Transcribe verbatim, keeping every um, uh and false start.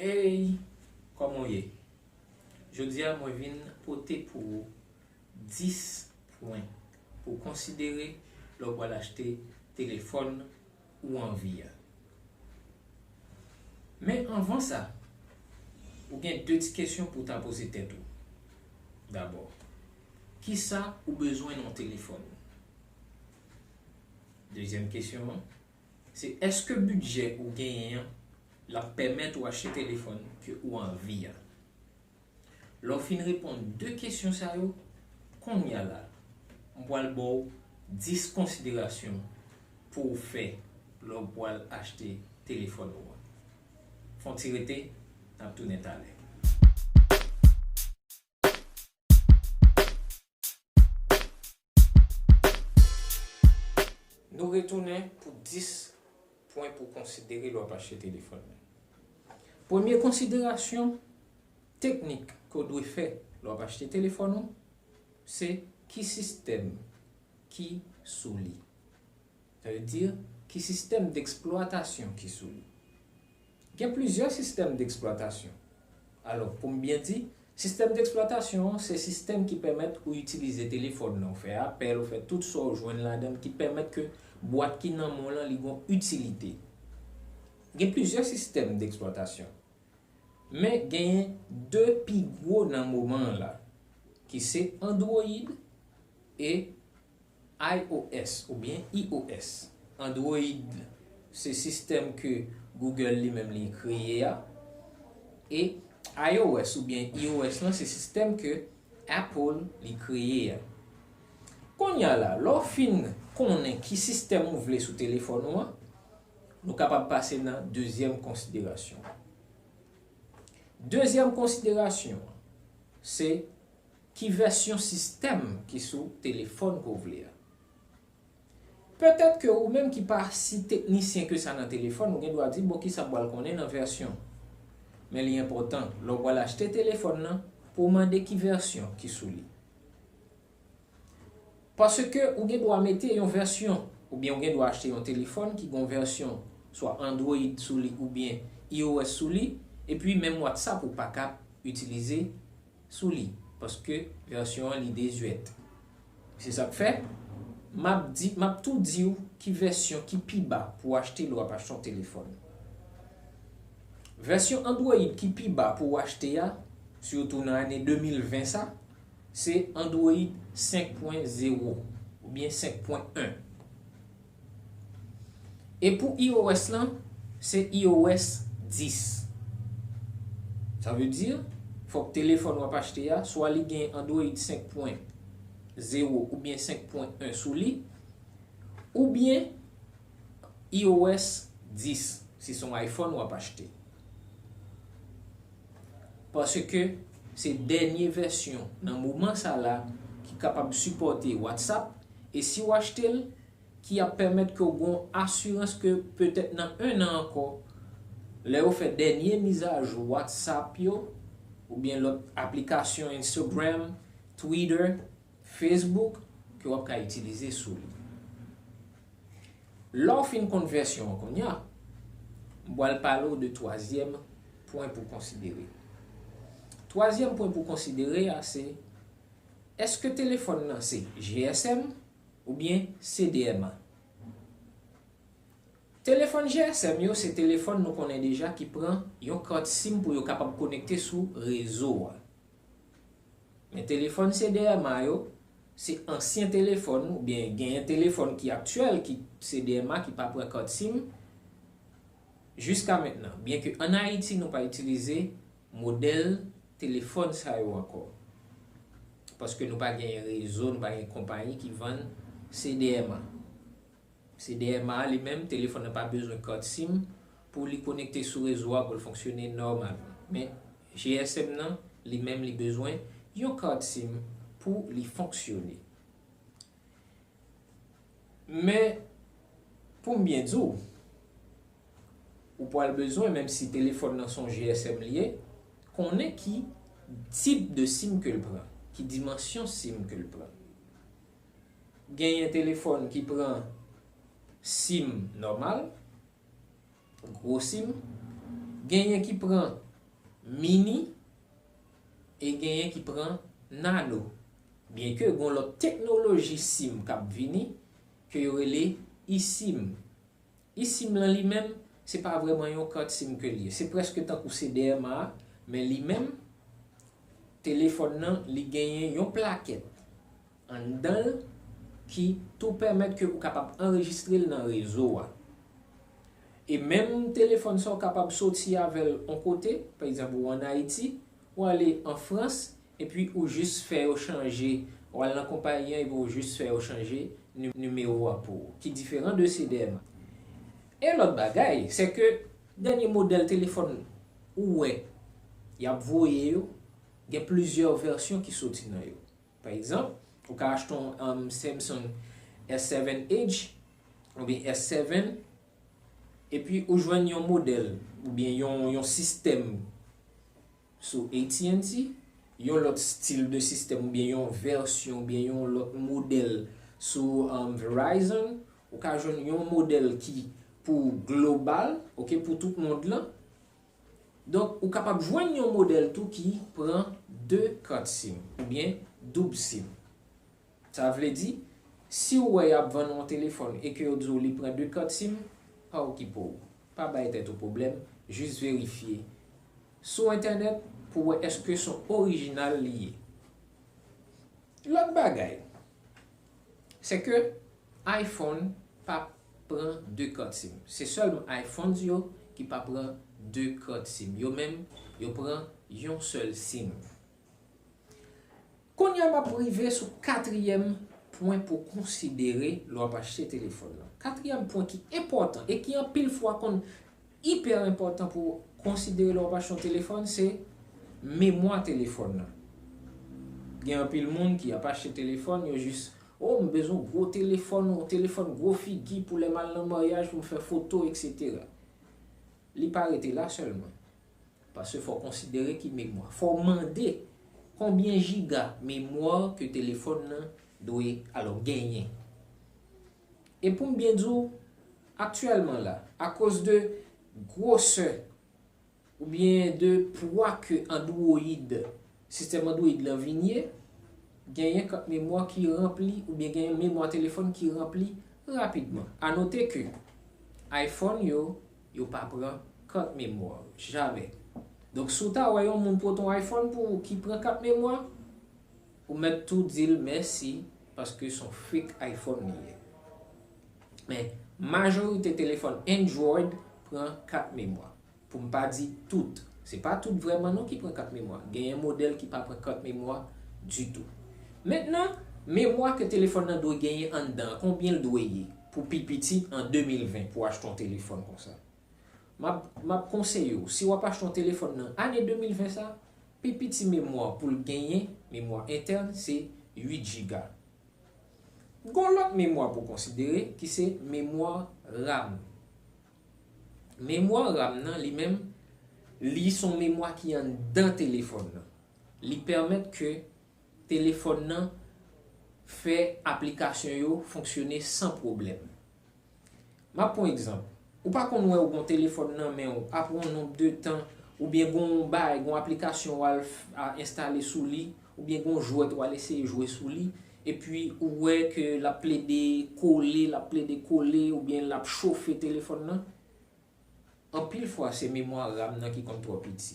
Ey, kòman w ye? Jodi a mwen vin pote pou ou dis pwen pou w konsidere lè w pral achte telefòn ou anvi a. Men anvan sa, ou gen de ti kesyon pou w ta poze tèt ou. Dabò, kisa ou bezwen nan yon telefòn? Dezyèm kesyon an, se èske bidjè ou genyen an l ap pèmèt ou achte telefòn ke ou anvi a? Lè w fin reponn de kesyon sa yo, kounye a la, m pral ba w dis konsiderasyon pou w fè lè w pral achte telefòn ou an. Fè yon ti rete, n ap tounen talè. Nou retounen pou dis pwen pou konsidere lè w ap achte telefòn nan. Premye konsiderasyon teknik ke w dwe fè lè w ap achte telefòn ou, se ki sistèm ki sou li. Sa vle di, ki sistèm deksplwatasyon ki sou li. Gen plizyè sistèm deksplwatasyon. Alò, pou m byen di, sistèm deksplwatasyon an se sistèm ki pèmèt ou itilize telefòn nan, ou fè apèl, ou fè tout sa w jwenn ladan l ki pèmèt ke bwat ki nan men w lan li gon itilite. Gen plizyè sistèm deksplwatasyon. Men genyen de pi gwo nan moman an la, ki se Android e iOS oubyen iOS. Android se sistèm ke Google li menm li kreye a, e iOS oubyen iOS lan se sistèm ke Apple li kreye a. Kounye a la, lè w fin konnen ki sistèm ou vle sou telefòn ou an, nou kapab pase nan dezyèm konsiderasyon. Dezyèm konsiderasyon an, se ki vèsyon sistèm ki sou telefòn ke w vle a. Petèt ke ou menm ki pa si teknisyen ke sa nan telefòn, ou gen dwa di, "Bon, kisa m pral konnen nan vèsyon?" Men li enpòtan, lè w pral achte telefòn nan, pou w mande ki vèsyon ki sou li. Paske ou gen dwa mete yon vèsyon, oubyen ou gen dwa achte yon telefòn ki gon vèsyon swa Android sou li oubyen iOS sou li, epi menm WhatsApp ou pa ka itilize sou li, paske vèsyon an li dezyèt. Se sa k fè, m ap di, m ap tou di w ki vèsyon ki pi ba pou w achte lè w ap achte yon telefòn. Vèsyon Android ki pi ba pou w achte a, sitou nan ane de mil ven sa, se Android senk pwen zewo oubyen senk pwen en. E pou iOS lan, se iOS dis. Sa vle di, fòk telefòn w ap achte a, swa li gen Android senk pwen zewo oubyen senk pwen en sou li, oubyen iOS dis, si se yon iPhone w ap achte. Paske se dènye vèsyon nan moman sa la ki kapab sipòte WhatsApp, e si w achte l, ki ap pèmèt ke w gon asirans ke petèt nan en an ankò, lè yo fè dènye mizajou WhatsApp yo, oubyen lòt aplikasyon Instagram, Twitter, Facebook, ke w ap ka itilize sou li. Lè w fin konn vèsyon an kounye a, m pral pale w de twazyèm pwen pou konsidere. Twazyèm pwen pou konsidere a se, èske telefòn nan se G S M oubyen C D M A? Telefòn G S M yo se telefòn nou konnen deja ki pran yon kat sim pou yo kapab konekte sou rezo a. Men telefòn C D M A yo, se ansyen telefòn oubyen genyen telefòn ki aktyèl ki C D M A ki pa pran kat sim jiska mentnan. Byenke ann Ayiti nou pa itilize modèl telefòn sa yo ankò. Paske nou pa genyen rezo, nou pa gen konpayi ki vann C D M A. C D M A li menm, telefòn nan pa bezwen kat sim pou li konekte sou rezo a pou l fonksyone nòmalman. Men G S M nan, li menm li bezwen yon kat sim pou li fonksyone. Men, pou m byen di w, ou pral bezwen, menm si telefòn nan se yon G S M li ye, konnen ki tip de sim ke l pran, ki dimansyon sim ke l pran. Genyen telefòn ki pran sim nòmal, gwo sim. Genyen ki pran mini, e genyen ki pran nano. Byenke gen yon lòt teknoloji sim k ap vini, ke yo rele eSIM. eSIM lan li menm, se pa vrèman yon kat sim ke li ye. Se prèske tankou C D M A, men li menm, telefòn nan, li genyen yon plakèt anndan l ki tou pèmèt ke ou kapab anrejistre l nan rezo a. E menm telefòn sa, ou kapab soti avè l yon kote, pa egzanp, ou ann Ayiti, ou ale an Frans, epi ou jis fè yo chanje, ou al nan konpayi an, epi ou jis fè yo chanje ni-, nimewo a pou ou, ki diferan de C D M A. E lòt bagay, se ke dènye modèl telefòn ou wè, y ap voye yo, gen plizyè vèsyon ki soti nan yo. Pa egzanp, ou ka achte yon, um, Samsung S seven Edge oubyen S seven, epi ou jwenn yon modèl oubyen yon, yon sistèm sou A T and T, yon lòt stil de sistèm oubyen yon vèsyon oubyen yon lòt modèl sou, um, Verizon, ou ka jwenn yon modèl ki pou global, oke, pou tout mond lan. Donk, ou kapab jwenn yon modèl tou ki pran de kat sim oubyen doub sim. Sa vle di, si w wè y ap vann yon telefòn e ke yo di w li pran de kat sim, pa okipe w. Pa bay tèt ou pwoblèm, jis verifye sou entènèt pou w wè èske se yon orijinal li ye. Lòt bagay, se ke iPhone pa pran de kat sim. Se sèlman iPhones yo ki pa pran de kat sim. Yo menm, yo pran yon sèl sim. Kounye a, m ap rive sou katriyèm pwen pou konsidere lè w ap achte telefòn nan. Katriyèm pwen ki enpòtan e ki anpil fwa konn ipè enpòtan pou konsidere lè w ap achte yon telefòn, se memwa telefòn nan. Gen anpil moun ki ap achte telefòn, yo jis, "O, m bezwen yon gwo telefòn, yon telefòn gwo figi pou lè m al nan maryaj, pou m fè foto, etsetera." Li pa rete la sèlman. Paske fò w konsidere ki memwa. Fò w mande konbyen jiga memwa ke telefòn nan dwe, alò, genyen. E pou m byen di w, aktyèlman la, akoz de gwosè oubyen de pwa ke Android, sistèm Android lan vin ye, genyen kat memwa ki ranpli oubyen genyen memwa telefòn ki ranpli rapidman. A note ke iPhone yo, yo pa pran kat memwa, jamè. Donk, si w ta wè yon moun pote yon iPhone pou ou ki pran kat memwa, ou mèt tou di l mèsi, paske se yon fake iPhone li ye. Men, majorite telefòn Android pran kat memwa. Pou m pa di tout. Se pa tout vrèman non ki pran kat memwa. Genyen modèl ki pa pran kat memwa ditou. Mentnan, memwa ke telefòn nan dwe genyen anndan an, konbyen l dwe ye pou pi piti an de mil ven pou achte yon telefòn konsa? M ap, m ap konseye w, si w ap achte yon telefòn nan ane de mil ven sa, pi piti memwa pou l genyen, memwa entèn, se uit jiga. Gon lòt memwa pou konsidere ki se memwa RAM. Memwa RAM nan li menm, li se yon memwa ki anndan telefòn nan. Li pèmèt ke telefòn nan fè aplikasyon yo fonksyone san pwoblèm. M ap pran yon egzanp. Ou pa konn wè ou gon telefòn nan men w, apre yon nonb de tan, oubyen gon bagay, gon aplikasyon w al f-, a enstale sou li, oubyen gon jwèt w al eseye jwe sou li, epi ou wè ke l ap plede kole, l ap plede kole, oubyen l ap chofe telefòn nan. Anpil fwa, se memwa RAM nan ki konn twò piti.